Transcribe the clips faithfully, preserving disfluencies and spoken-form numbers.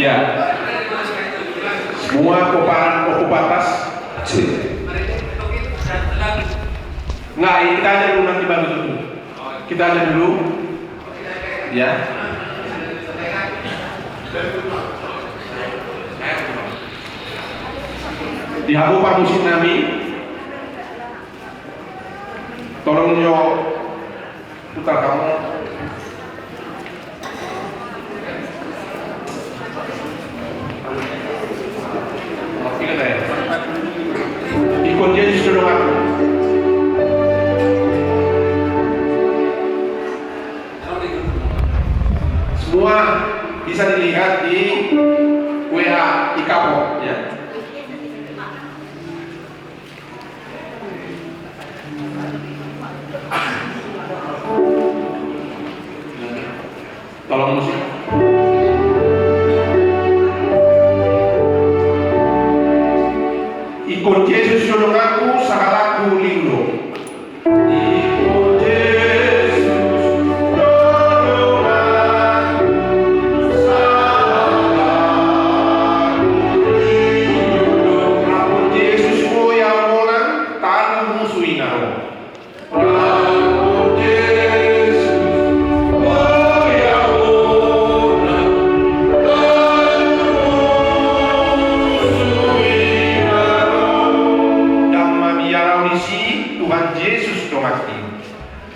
Ya. Semua pomparan, pompa atas. Sip. Enggak, ini kita aja dulu nanti baru tutup. Kita aja dulu. Ya. Di hamu parmusik nami. Tolong jo putar kamu. Ikon Jesus do donganku. Semua bisa dilihat di W A Ikapo, ya. Tolong musik. Ikon Jesus do donganku, sahalakku lilu do. Ikon Jesus do donganku, sahalakku lilu do. Ikon Jesus do ya monang, tanu musu i na ro. Ndang mabiar ahu disi, Tuhan Jesus donganki.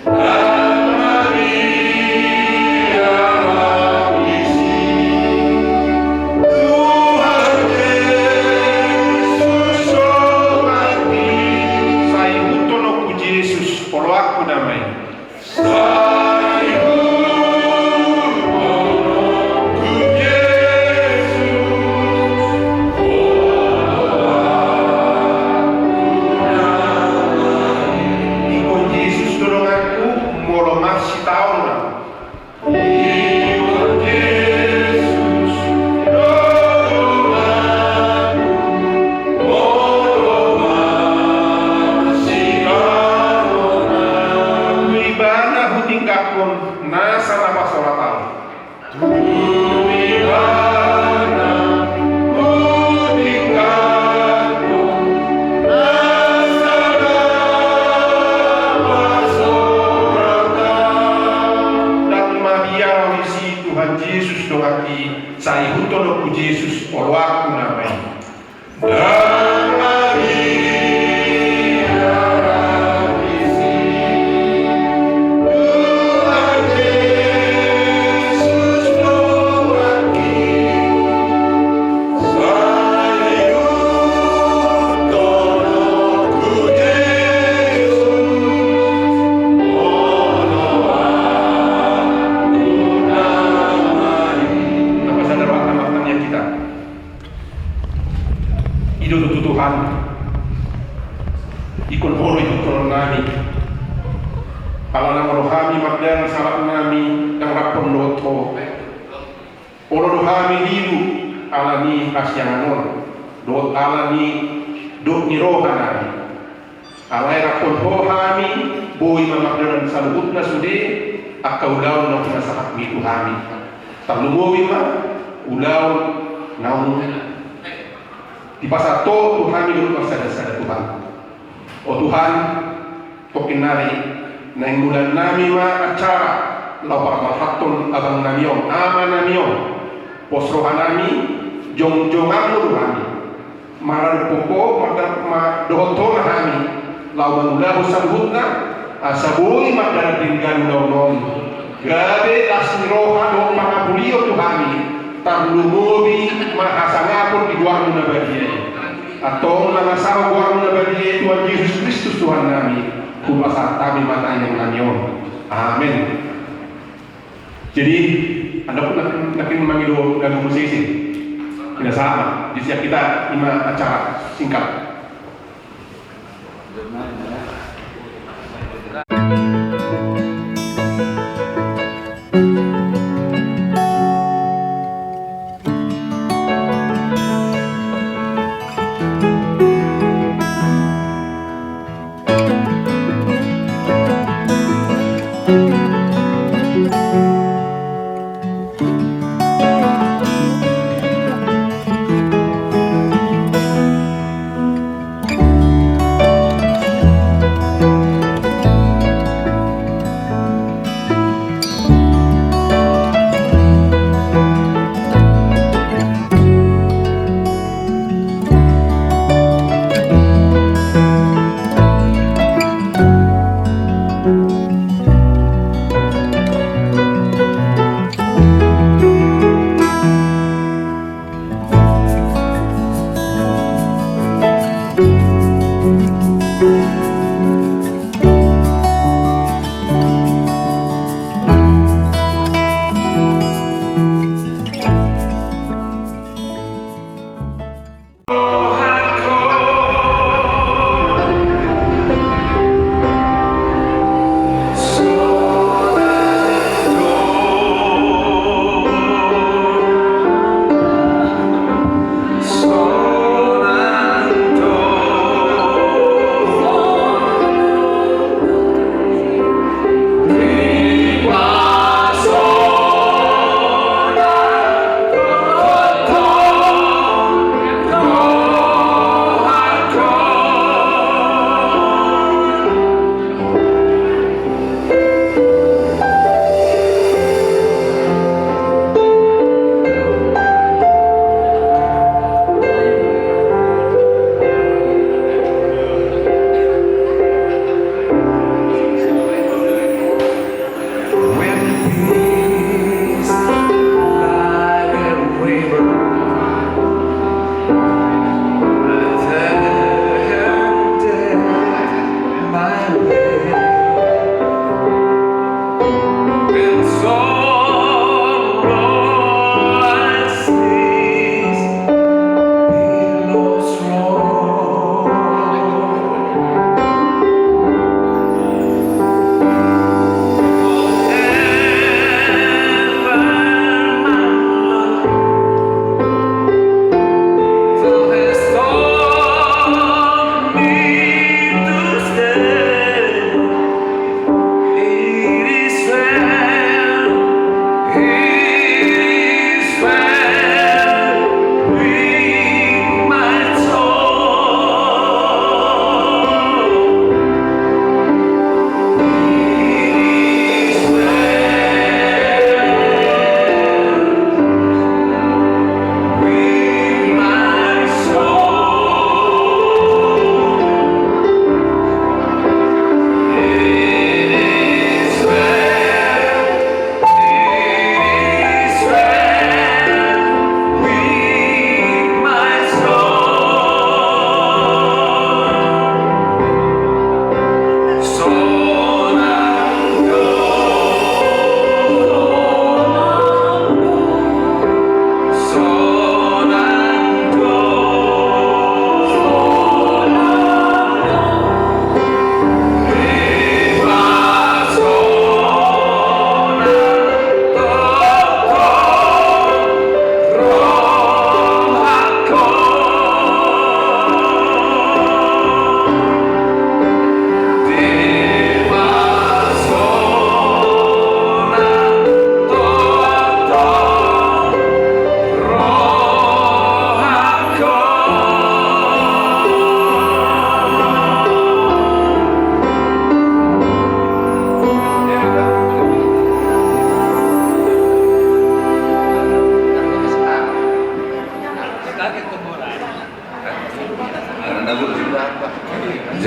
Ndang mabiar ahu disi, Tuhan Jesus donganki. Sai ihuthononku Jesus, oloanku nama i. Sai ihuthononku Jesus, oloanku nama i. Ikon Jesus do donganku, molo marsitaonon. Ikon Jesus do donganku, molo marsitaonon. Tu Ibana hutinggalhon nasa na pasolat ahu. Tu Ibana hutinggalhon nasa na pasolat ahu. Ndang mabiar ahu disi, Tuhan Jesus donganki, sai ihuthononku Jesus, oloanku nama i. Ndang mabiar ahu disi, Tuhan Jesus donganki. Sai ihuthononku Jesus, oloanku nama i. Tapa sadar, tapa tanya kita. I do tutu Tuhan, ingkon Ho do ihuthononnami. Ala naung olo hami mardalan, salaknami ndang rap dohot Ho. Olo do hami lilu ala ni hasiangan on dohot ala ni dok ni rohanami. Alai raphon Ho hami, boi ma mardalan saluhutna sude angka ulaon naung pinasahatmi tu hami. Tarlumobi ma ulaon naung dipasahat Ho tu hami dohot marsada-sada, Tuhan. O Tuhan, tongkin nari naeng mulannami ma acara laho parmarhathon abangnami on, amanami on. Pos rohanami, jongjonganmu do hami. Maradophon Ho, marda-, ma-, dohot Ho ma hami laho mangulahon saluhutna, asa boi mardalan denggan ulaon on. Gabe las ni roha dohot pangapulion tu hami, tarlumobi ma hasangapon di goarmu na badia i. Antong mangasahon goarmu na badia i, Tuhan Jesus Kristus Tuhannami, hupasahat hami ma tangiangnami on. Amen. Jadi, anda pun nanti, nanti mangido lagu musik sih. Tidak sama. Jadi, siap kita lima acara singkat.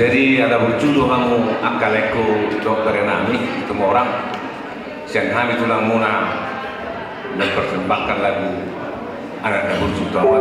Jadi, ala burju do hamu angka laengku dohot berenami Situmorang. Sian hami tulangmuna mempersembahkan lagu Anak na Burju tu hamu.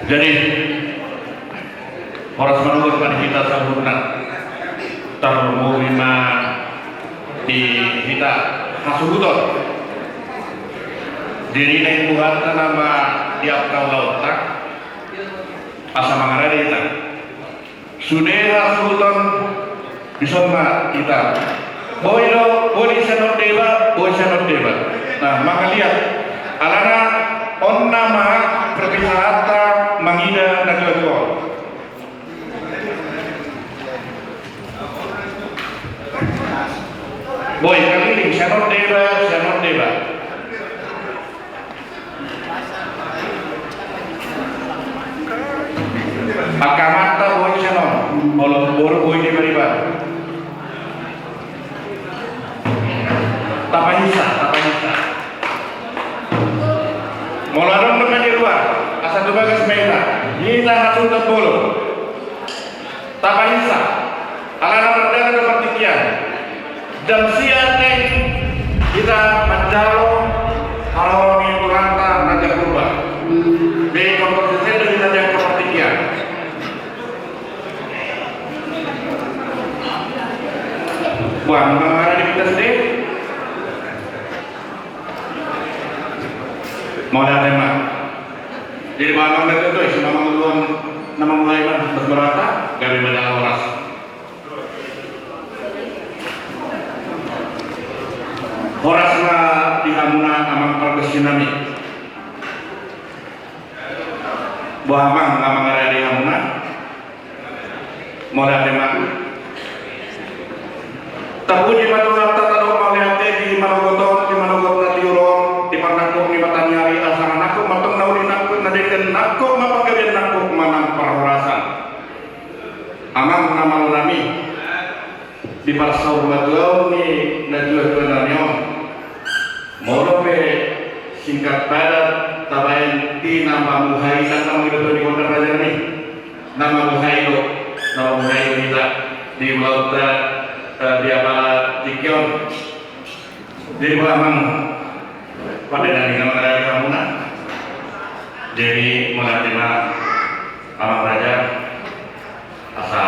Jadi, horas ma dohot ma di hita saluhutna. Tarlumobi ma di hita hasuhuton. Jadi, naeng Tuhanta nama di angka ulaonta, asa mangarade hita. Sude hasuhuton dison ma hita. Boi do, boi sian on deba, boi sian on deba. Nah, mangaliat. Alana on nama perpisahanta mangida na tuatua on. Boi, kaliling, sian on deba, sian on deba. Angka amanta boi sian on, molo boru boi deba-deba. Tapahinsa, tapahinsa. Molo adong do na di luar, asa tu bagas ma hita, hita hasuhuton bolon. Tapahinsa, alana mardalan do partingkian. Jam sia naeng hita manjalo haroro ni Tuhanta Raja Purba. Be ingkon sese do hita di angka partingkian. Boha, nunga mangarade hita sude? Mauliate ma. Jadi, boha, amang na tuatua, isi ma amang uluan na mamulai ma, bos berata, gabe ma jala horas. Horas ma di hamuna amang pargonsi nami. Boha amang, amang, mangarade hamuna? Mauliate ma. Tapuji ma Tuhanta, tadok mauliate di manogot on, di manogot na tiur on, di parnangkok ni mataniari, asa manangkok ma tong na uli, nangkok na denggan, nangkok ma panggabean, nangkok ma nang parhorasan. Amang na malo nami, di parsaurmatuaon ni na tuatua nami on. Molo pe singkat padat tabaen, di na mamuhai, na mamuhai do, di gondang raja nami. Na mamuhai do, na mamuhai do hita di ulaonta, eh, di apala tingki on. Jadi, boha amang, pande nami, na mangarade hamuna. Jadi, mauliate ma amang raja. Asa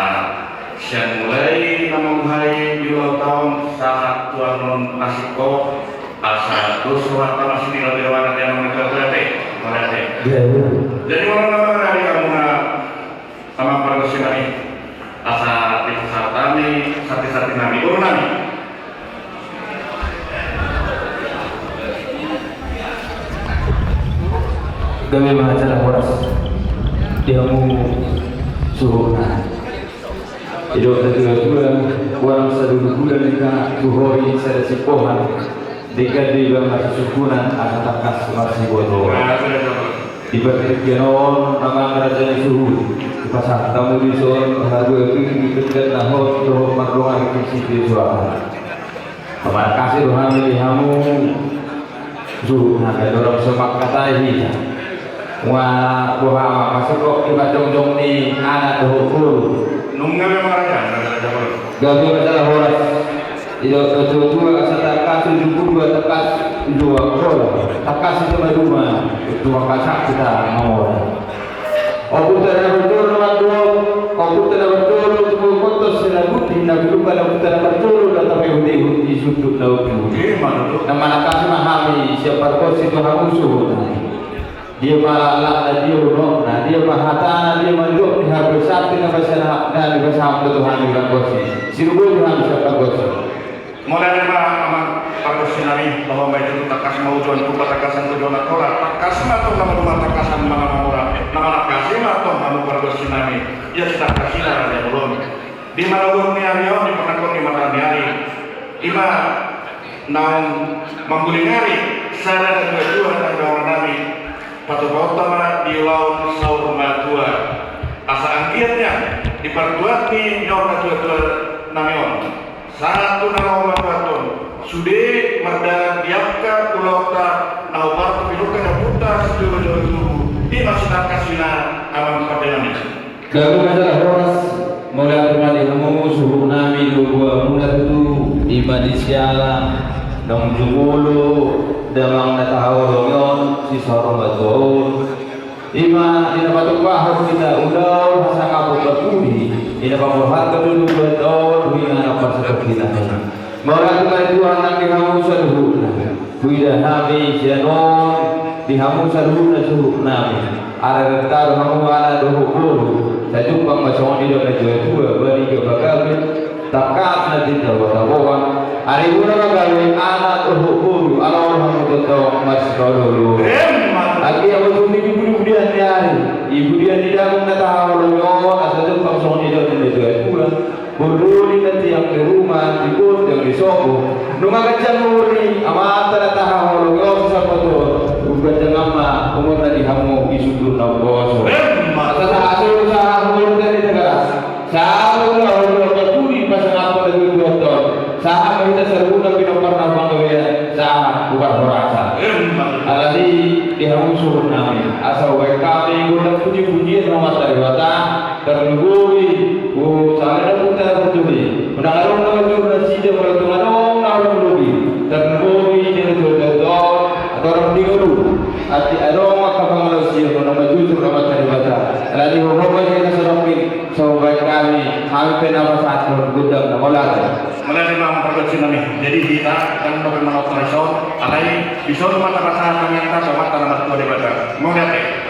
sian mulai na mamuhai di ulaonta on sahat tu annon na singkop, asa dos rohanta masiningot di rohana di amang na tuatua, ate. Mauliate. Jadi, molo na mangarade hamuna, amang pargonsi nami, asa dipasahat hami santi-santi nami, boru nami. Gabe ma jala horas di hamu suhut nami. Didok na tuatua, boan sada uluan, denggan tu hori sada sipohan, denggan di bagasan sungkunan, asa tangkas marsibotoboto. Di partingkian on, amang raja ni suhut, dipasahat hamu dison hagogoon, denggan na hot dohot mardongan di sitio suara. Marangkasi do hami di hamu suhut nami, dorang so mangkatai hita. Wah, boha ma, masuk kok di jongjong ni anak dohot boru. Nunga memang raja, raja, raja, boru. Gabe ma jala horas. Didok na tuatua, asa tangkas uju pudua, tangkas uju angkola, tangkas i tu maduma, tu angka sak hita mamora. Ompunta na parjolo mandok, ompunta na parjolo tu boru, ompunta na pudi, na pudi, ompunta na parjolo, na tapaihut-ihut di sundut na ombun. Ima tutu. Na manangkasi ma hami sian pargonsi tu hamu suhut nami. Dia ma laklakna, dia unokna, dia ma hatana, dia ma nidok ni hape, santi na basa na, na basa tu hami pargonsi. Sirubo tu hami sian pargonsi. Mauliate ma amang pargonsi nami, boha ma i tutu, tangkas ma uju tupa, tangkasan uju angkola, tangkas ma tong na maduma, tangkasan ma na mamora, na manangkasi ma tong hamu pargonsi nami. Ia sitangkasina raja bolon. Di manogot ni ari on, di parnangkok ni mataniari, ima naung mangguling ari, sada na tuatua na hinaholongan nami, patupaonta ma di ulaon saur matua. Asa anggiat nian di partuat ni na tuatua nami on, sahat tu na laho matuathon, sude mardalan di angka ulaonta na hombar tu pinungka ni ompunta sijolo-jolo tubu. Ima sitangkasina, amang pande nami. Gabe ma jala horas, mauliate ma di hamu suhut nami, di boamu na tutu, ima di siala naung jumolo damang na tahaholongi on, si saur matua on. Ima di na patupa hita ulaon hasangapon marpudi, di na paborhathon do tuduhan on tu inganan parsatongkinan. Mauliate ma di Tuhan nang di hamu saluhutna. Huida hami sian on di hamu saluhutna suhut nami. Ala renta do hamu anak dohot boru, sai jumpang ma songon nidok ni natuatua, bani jo pagabe, tangkas na tinta botaboan. Ari muna ma gabe anak dohot boru, ala on hamu tongtong marsipaoloolo. Emma. Anggiat ma tung di pudipudian ni ari, di pudian ni damang na tahaholongi on, asa jumpang songon nidok ni natuatua. Boru ni na tiang di ruma, di bot yang di sopo. Nunga ganjang umur ni amanta na tahaholongi on sasapoton. Umganjang ma umurna di hamu di sundut na umboso. Emma. Asa sahat solu sahat umur dari negara. Sahat ulaon na marpudi pasangaphon na tuduhon. Sahat ma hita saluhutna pinompar na panggabean. Sahat ubar horasa. Emma. Alani di hamu suhut nami. Asa hubahen hami gondang pujipujian tu Amanta Debata. Tarlumobi, o, sahali na puta na parjolo i. Unang adong na manjujur nasida, molo tung adong na hurang lobi. Tarlumobi di na tuatua on, atorang di ngolu. Atik adong angka pangalaosion, unang manjujur Amanta Debata. Alani hohom ma di na sadongkin, so hubahen hami, hami pe na pasahathon gondang na mauliate. Mauliate ma pargonsi nami. Jadi hita, ndang dope manopot dison, alai dison ma tapasahat hami angka tu Amanta na martua Debata. Mauliate.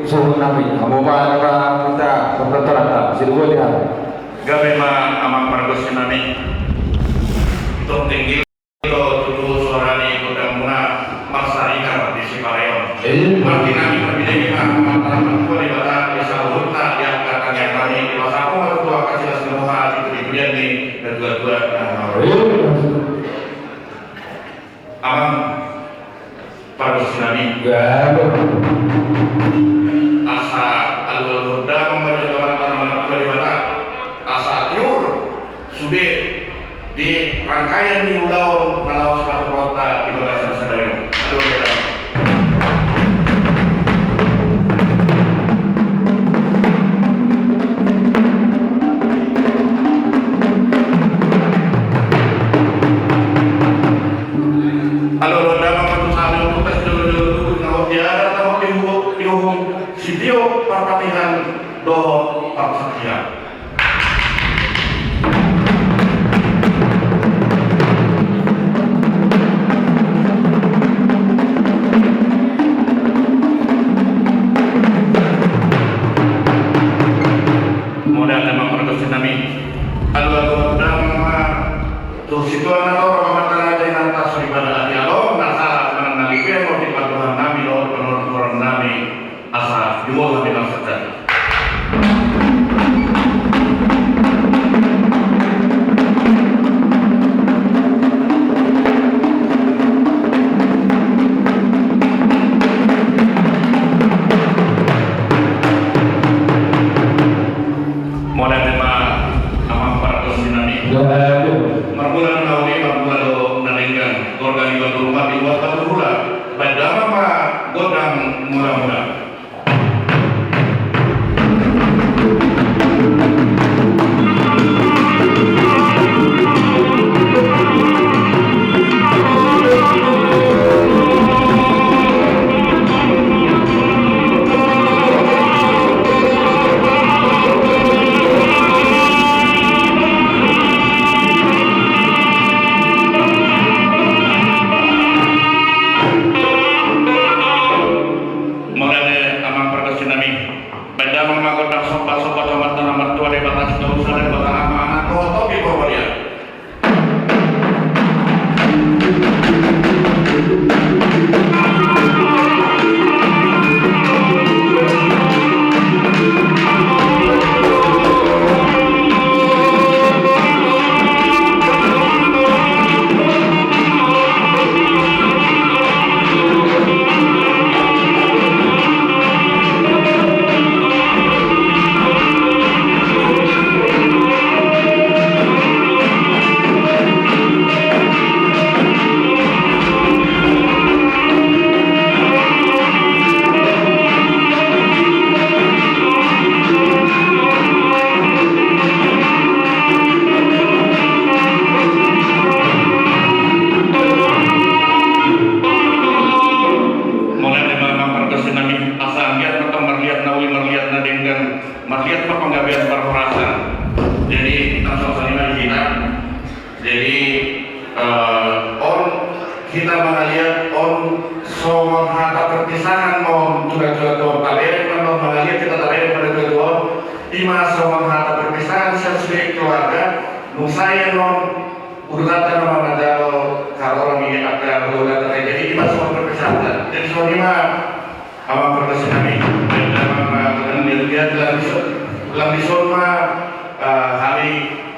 Suhut nami, hamu ma na hita, pertentangan, sidua di hami. Gabe ma amang pargonsi nami. Tong tenggil. Tutu suara ni godang muna marsarikar di Sipareon. Martinami, martinami ma, martinami ma, Debata di saluhutna di angka tangiang nami, di pasako ma tutu angka silas ni roha di pujian ni natuatua. Amang pargonsi nami. Asa alualu damang ma di hita, Debata, asa tiur sude di rangkaian ni ulaon na laos paturhonta di bagasan sadari on. Alualu damang. Alualu damang ma tu saluhutna, tu jolo-jolo tubu, na hot di adat, na hot di hu-, di uhum, sitiop parpatihan dohot parsaksian. Mauliate ma pargonsi nami. Alualu damang ma tu situan na torop, Amanta Raja Inanta Soripada Adialon, na sala manang na lipeon di pandohan nami dohot panurirang nami. Asa jumolo hami marsiajar. Mauliate ma amang pargonsi nami. Marmula na uli, marmula do na denggan. Gorga ni Baturuma, dibuat Baturhula. Baen damang ma gondang mula-mula. Mauliate amang pargonsi nami. Baen damang ma gondang somba-somba tu Amanta na martua Debata Sitolusada, Debata Ama, Anak dohot Tondi Porbadia. Mauliate ma amang pargonsi nami, asa anggiat ma tong marliat na uli, marliat na denggan, marliat ma panggabean parhorasan. Jadi, langsung saja di hita. Jadi, eh, on hita mangaliat on songon hata perpisahan ma on tu natuatua on, tabereng ma on mangaliat hita, tabereng ma natuatua on, ima songon hata perpisahan sian sude keluarga, nunga sai on udutanta na manjalo haroro ni angka keluarga, jadi ima songon perpisahan. Jadi songon i ma amang pargonsi nami, baen damang ma gondang liat-liat, lam dison, lam dison ma, eh, hami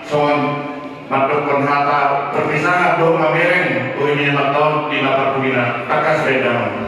songon mandokkon hata perpisahan dohot mamereng, bohi ni Amanta on di na parpudina, tangkas baen damang.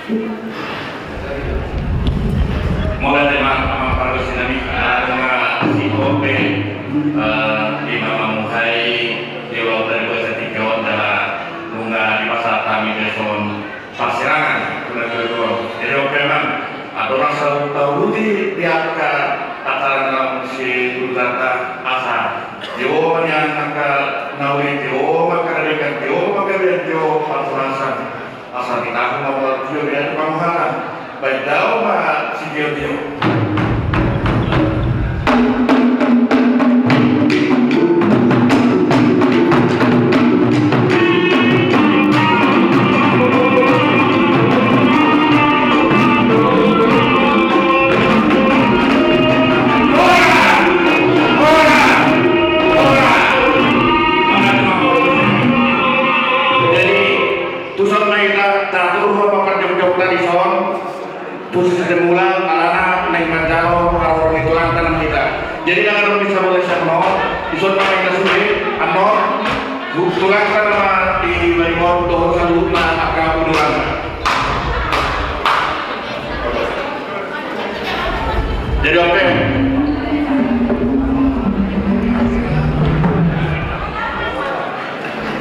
Mauliate ma, amang pargonsi nami, nunga sihol pe, eh, di mamamuhai di ulang tahun dua ribu dua puluh tiga on, jala nunga dipasahat hami dison parsirangan tu na jolo on. Jadi, oke, amang, adong na saut tauluti di angka acara na laho siudutan, asa tio ma nian angka na uli, tio ma angka na denggan, tio ma angka na gabe, tio parhorasan. Asa ditahu ma mauliate, biar panguhatan. Baen dao ma sitiotio. Jadi, tuson ma hita, tatur ma parjongjongonta dison. Khusus di mula alana naeng manjalo haroro ni tulangta nang hita. Jadi, ndang adong bisa boleh sian on, dison ma hita sude, annon, tu-, tulangta nama di Barimor dohot saluhutna angka udulanna. Jadi, oke.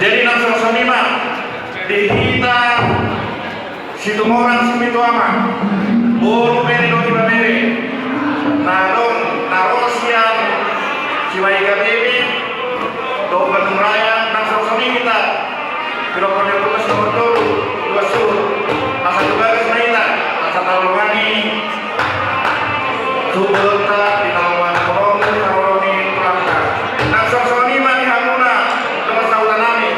Jadi, nang songon i ma di hita Situmorang Sipitu Ama, boru bere dohot ibebere, na adong na ro sian Siwaika B B dohot Bandung Raya, nang songon i hita. Pinompar ni ompunta sinomor tolu, dua suhut. Asa tu bagas ma hita, asa taulangani suhut bolonta di na lomo ni holong ni haroro ni tulangta. Nang songon i ma di hamuna dongan sahuta nami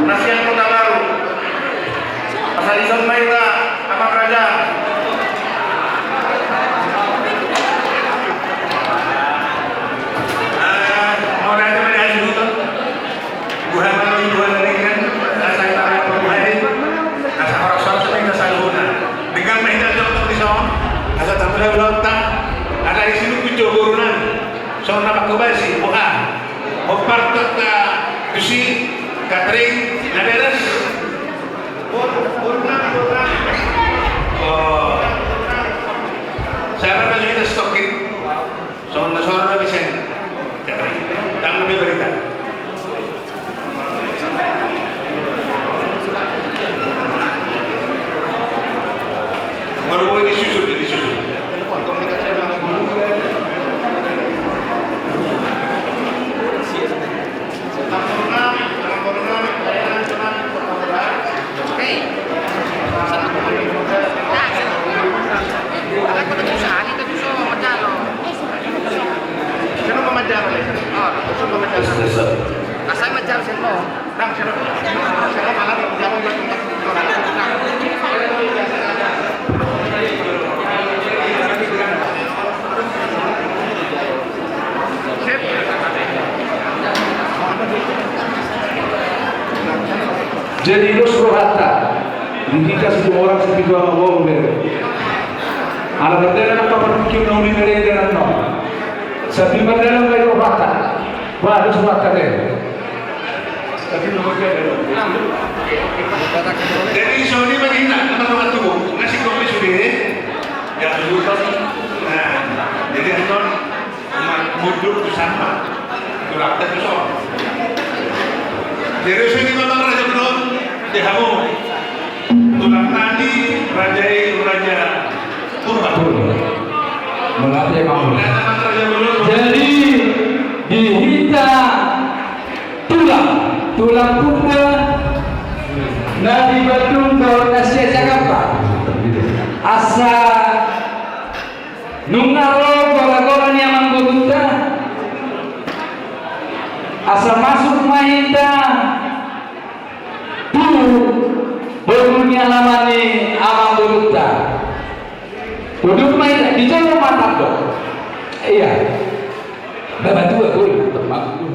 na sian Kota Baru. Asa dison ma hita, amang raja. Ah, mauliate ma di hasuhuton. Buha ma lobi, buha na denggan, asa hita ma pamuhai, asa horas-horas ma hita saluhutna. Denggan ma hita jongjong dison, asa tamulai ulaonta, ala disi nunga jo boru nami, songon na mangkobasi, buha. Hombar tu angka tusi, catering, na beres. Oh. Sabar ma jo hita, stokin. Songon na songon na bisa ni. Tanggung be berita. Baru boleh disusun, disusun. Jadi dos rohanta di hita Situmorang Sipitu Ama, boru bere. Ala pardalanan angka partingkian na uli na denggan annon. Sambil mardalan ma di rohanta. Bah, dos rohanta be. Jadi songon i ma di hita, teman-teman tubuh, ngasih kopi sudah. Ya, dulu kan. Nah, jadi annon, ma-, mundur tu sana. Tulang tu son. Jadi songon i ma, amang raja, belum. Di hamu. Tulang nami, raja i, raja Purba. Purba. Mauliate ma. Jadi, di hita tulang, tulang Purba na di Bandung dohot na sian Jakarta. Asa nunga ro gola-gola ni amangborunta. Asa masuk ma hita tu boru ni alaman ni amangborunta. Duduk ma hita, di jolo ma tandok. Iya. Babatua, boy, teman.